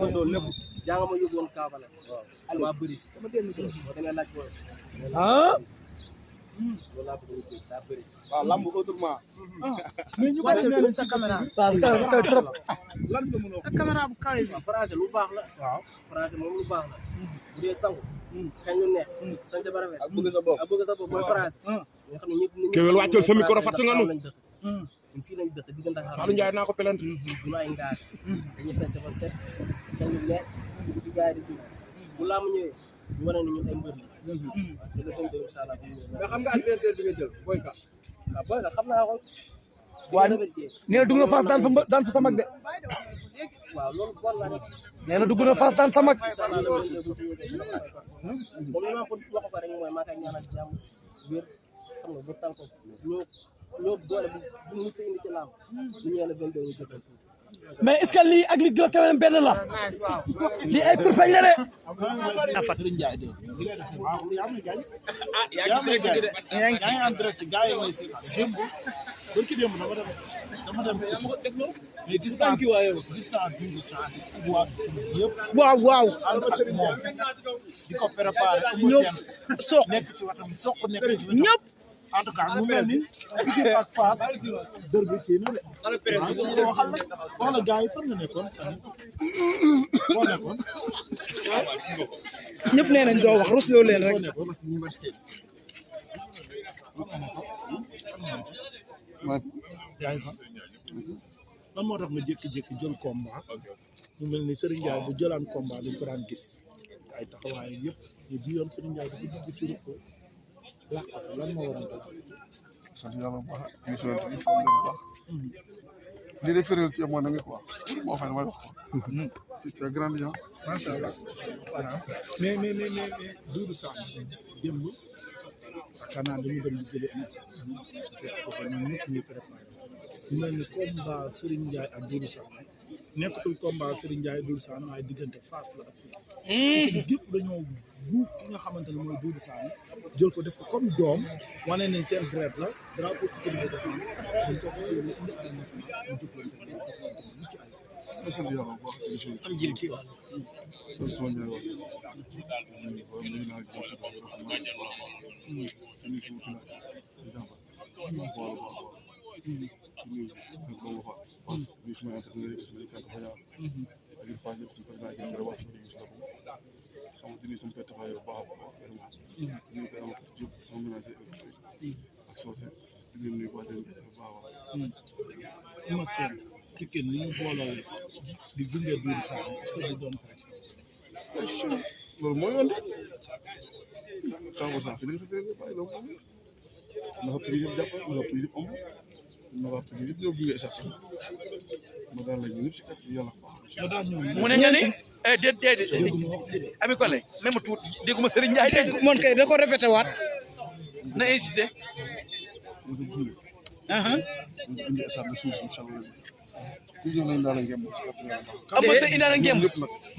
defandoo lépp jàng ma yóbbu woon Kaabala waaw waa bëri dama dégg ko moo demee laaj ko loolu laa bëgg a daa bëri waaw lamb autrement mais ñu bari sa caméra parce que trop lan nga mën a wax ak caméra bu kaw yi français lu baax la waaw français moom lu baax la bu dee sangu xëy ñu neex sañ sa barafet ak bëgg sa bopp mooy français nga xam ne ñëpp Kewel wàccal sa micro fàtt nga nu ñun fii lañ dëkk diggante Fallou Ndiaye naa ko pelante duñu ay ngaar dañuy sañ sa ba set xëy ñu neex dugg fi gars yi di dugg bu laamu ñëwee ñu wane ne ñun ay mbër la te le 22 incha allah mais xam nga adversaire bi nga jël Boy Ka waaw Boy Ka xam naa ko waa nee na dugg na Fass daan fa sa mag de waaw loolu bon la rek nee na dugg na Fass daan sa mag incha allah le 22 moom li ma ko wax ko rek mooy maa koy ñaanal jàmm wér xam nga ba tal ko ñoo doole bu mu indi ci lamb ñu ñëw le 22 ñu jëkkal tuuti mais est-ce que lii ak li gën a kawe benn la lii ay kurpeñ la de. Serigne Ndiaye de li ngay def waaw yaa ngi gañ yaa ngi en direct gars yi ngay seetaan démb barki démb dama dem mais gis naa Doudou Sané ak waa yëpp waaw ànd ak moom di ko préparé ñëpp soq nekk ci watam soq nekk ci watam ñëpp en tout cas mu mel ni Pikine ak Fass dër bi kii na de waxal la gars yi fan nga nekkoon foo nekkoon ñëpp nee nañ doo wax rusloo leen rek yaa ngi fa lan moo tax nga jékki-jékki jël combat mu mel ni Serigne Ndiaye bu jëlaan combat dañ ko daan gis ay taxawaay yëpp te bi yoon Serigne Ndiaye dafa dugg ci ruq làqatu lan moo waral ko sant yàlla bu baax émission bi sant yàlla bu baax lii de firndeel ci amoon na nga quoi moo xam ne may wax quoi c'est grand macha allah mais Doudou Sané démb yaakaar naa dañu dem di jëlee émission fekk ko fa ñun ñëpp ñu préparé mu mel ni combat Serigne Ndiaye ak Doudou Sané nekkatul combat Serigne Ndiaye Doudou Sané waaye diggante Fass la ak Pikine gépp dañoo buuf ki nga xamante ne mooy Doudou Sané jël ko def ko comme doom wane ne seen deret la drapeau Pikine la def dañ ko fas yéene indi ay national mu jëflante sant yàlla bu baax émission am jël ci wàll. sant sama Ndiaye wax ñu naa seni suuf ci laaj di dafa boole ni suma entrepreneur yi suma kàddu baya ak il faut que président yi dara wax ñu ci la xam nga ni sama taxawaay bu baax vraiment ñu ko am ko jóg sama ménager ak soosé di leen nuyu wax leen baax ma seen Pikine ni ñu booloo di gunge Doudou Sané est-ce que du doon pression loolu mooy yoon 100% fi nga fa téré bàyyi lo na ko pri yëpp jàpp na ko pri yëpp am na ko pri yëpp ñoo gunge sax ma daal la ñu ñëpp ci kat yàlla baax mu ne nga ni déedéet Ami Collé même tuut dégguma Serigne Ndiaye dégg moon kay da ko répété waat na insisté ñu ko gunge ñu indi sax de suuf inshallah ñu ñëw nañ daal ngëm ci kat yàlla baax am sa indaale ngem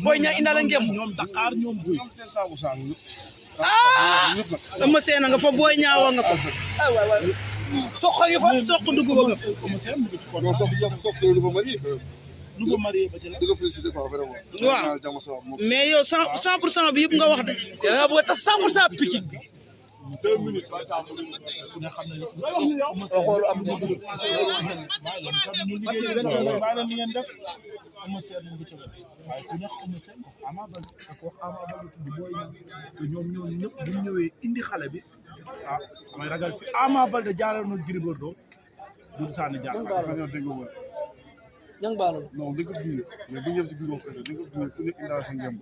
Boy Niang indaale ngem ñoom Dakar ñoom Boy 100% ñëpp Eumeu Sène nga fa Boy Niang nga fa soq ngi fa soq dugg ba nga non sox c'est le nouveau marié nouveau marié ba ci la di ko féliciter quoi vraiment waaw jàmm salaam mais yow 100% bi yëpp nga wax de da nga bëgg a tas 100% Pikine 2 minutes ku ne xam ne xoolu am na bàyyi leen li ngeen def Eumeu Sène ngi tëdd waaye ku neex Eumeu Sène Ama Baldé ak wax Ama Baldé tudd Boy Niang te ñoom ñooñu ñëpp bu ñu ñëwee indi xale bi ah may ragal fi Ama Baldé jaaral na Gris Bordeaux Doudou Sané jaar fa ñoo déggoo woon ñang baalu non dañ ko gunge mais bu ñëw si gunge ko dañ ko gunge ku nekk indaal sa ngëm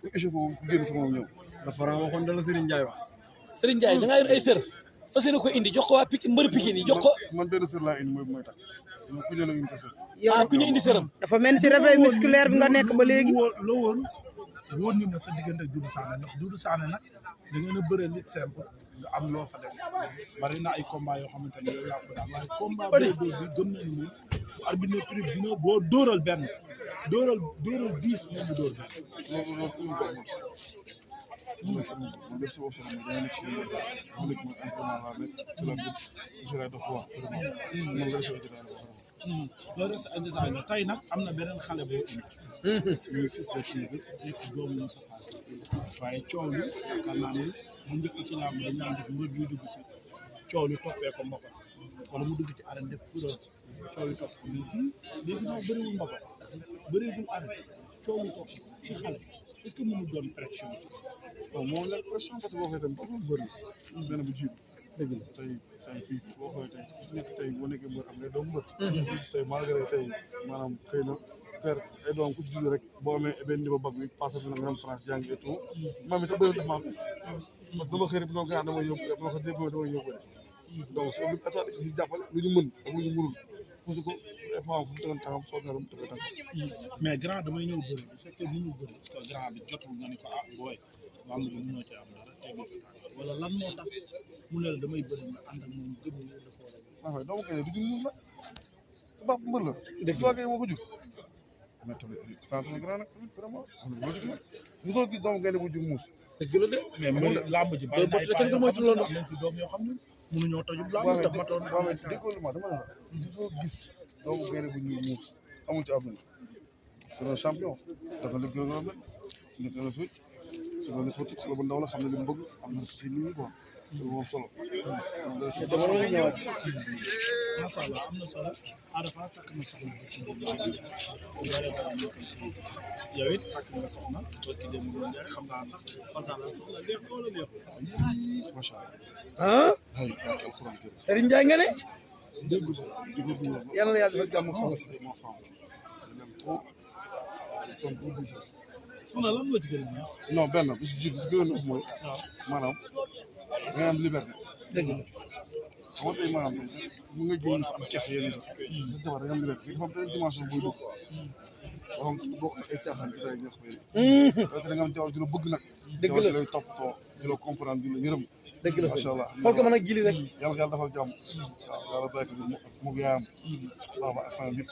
ku échauffé ku génn sama ñëw dafa waxoon dala Serigne Ndiaye wax Serigne Ndiaye da nga yor ay sër fas yéene ko indi jox ko waa Pikine mbër Pikine yi jox ko man benn sër laa indi mooy tax ku ñëw la indi sa sër ku ñu indi sëram dafa mel ni ci réveil musculaire bi nga nekk ba léegi la woon woon ñu ne sa diggante ak Doudou Sané ndax Doudou Sané nag da ngeen a bëre lutte simple nga am loo fa def bari na ay combat yoo xamante ne yow yaa ko daal waaye combat boobu bi gëm nañu moom bu arbitre prix dina boo dóoral benn dóoral 10 moom bu dóor benn man lépp si bopp solo mooy dama nekk si liggéey ma nekk man entraînement laa nekk ci la bëgg ci lay dox waa vraiment man la resté détail la vraiment loolu reste ay détail la tey nag am na beneen xale boo indi muy fils de fille bi nekk doomu Moussa Fall waaye coow li yaakaar naa ne bu njëkk ci làmb dañ naan def mbër buy dugg si coow li toppee ko mboq wala mu dugg ci arène def pour coow li topp ko léegi nag bëriwul mboq bëriwul arène coow li topp ci xaalis est-ce que mënu doon pression ci bon moom la pression parce que boo xoolee tamit dafa bëri benn bu jiitu dëgg la tey fii boo xoolee tey gis nga tey boo nekkee mbër am ngay doom mbër tey malgré tey maanaam xëy na père ay doom ku si jóge rek boo amee benn niveau bac bi passé fi na nga dem France jàng et tout maam mi sax bëri dafa am parce que dama xëy rek donc dama yóbbu dafa ko dégg dama yóbbu donc c'est lu état di jàppale lu ñu mën ak lu ñu mënul parce que des fois fu mu tegoon tànkam soo nga dem tëgg tànkam mais grand damay ñëw bëri bu fekkee mënu bëri parce que grand bi jotul nga ni ko ah booy lamb ji mënoo ci am dara tey sa tànk wala lan moo tax mu ne la damay bëri nga ànd ak moom gëm ni dafa war a waaw doomu kay du jur muus la sa baax mbër la dëgg la kay moo ko jur mais tamit attention grand nag tamit vraiment mosoo gis doomu gaynde bu jur muus dëgg la de mais mbër lamb ji bari na ay paa yoo xam ne am nañ fi doom yoo xam ne mënuñoo tojub lamb te matoon waaw mais déggoo ma dama la mosoo gis doomu gaynde bu jur muus amul ci àdduna c'est un champion dafa la gën a mel nekk na fi c'est un sportif c'est bu ndaw la xam ne li mu bëgg am na ci nit ñi quoi moom solo dama la ñëwaat macha allah am na solo Ada Fass takk na soxna yow it takk nga soxna barki dem bu njaay xam naa sax masala soxla neex wala neex macha ah allah alxuraan Serigne Ndiaye nga ne dégg yàlla na yàlla defal jàmm ak soxna si ma femme même trop son gros business soxna lan moo ci gën a neex non benn bi si jiitu si gën a neex mooy maanaam nga am liberté dëgg la xam nga tey maanaam mu nga génn si am kees yéen sax sa jabar da nga am liberté dafa am benn dimension buy dugg xam bokk ay caaxaan bi tey ñax fay te da nga am jabar di la bëgg nag dëgg la di lay toppatoo di la comprendre di la yërëm dëgg la macha allah xool ko mën a gili rek yàlla yàlla defal jàmm waaw yàlla bàyyi ko moog yaayam baba ak famille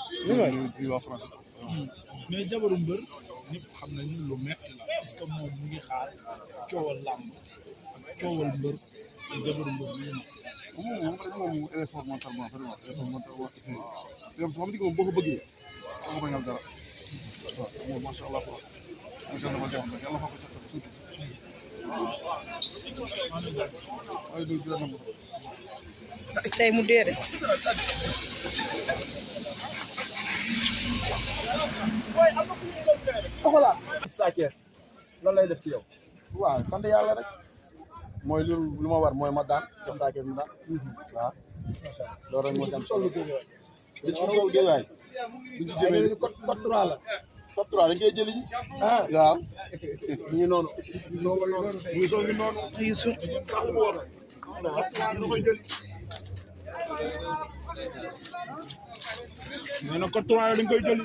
bi waa France mais jabaru mbër ñëpp xam nañu lu metti la est-ce que moom mu ngi xaar coowal làmb coowal mbër te jabaru mbër moom elle est fort mentalement vraiment elle est fort mentalement yow su ma digg moom boo ko bëggee boo ko bañal dara waaw moom macha allah quoi yàlla dafa jàmm nag yàlla fa ko ca surtout ay du dina nam tey mu dee de Sa Thiès lan lay def ci yow. waaw sant yàlla rek mooy lu ma war mooy ma daan jox Sa Thiès mu daan waaw loolu rek moo ci am solo li ci tool géewaay buñ ci jëmee code 3 la code 3 dañ koy jëli ji waaw ñu ngi noonu Youssou nee na ko 3 dañ koy jëli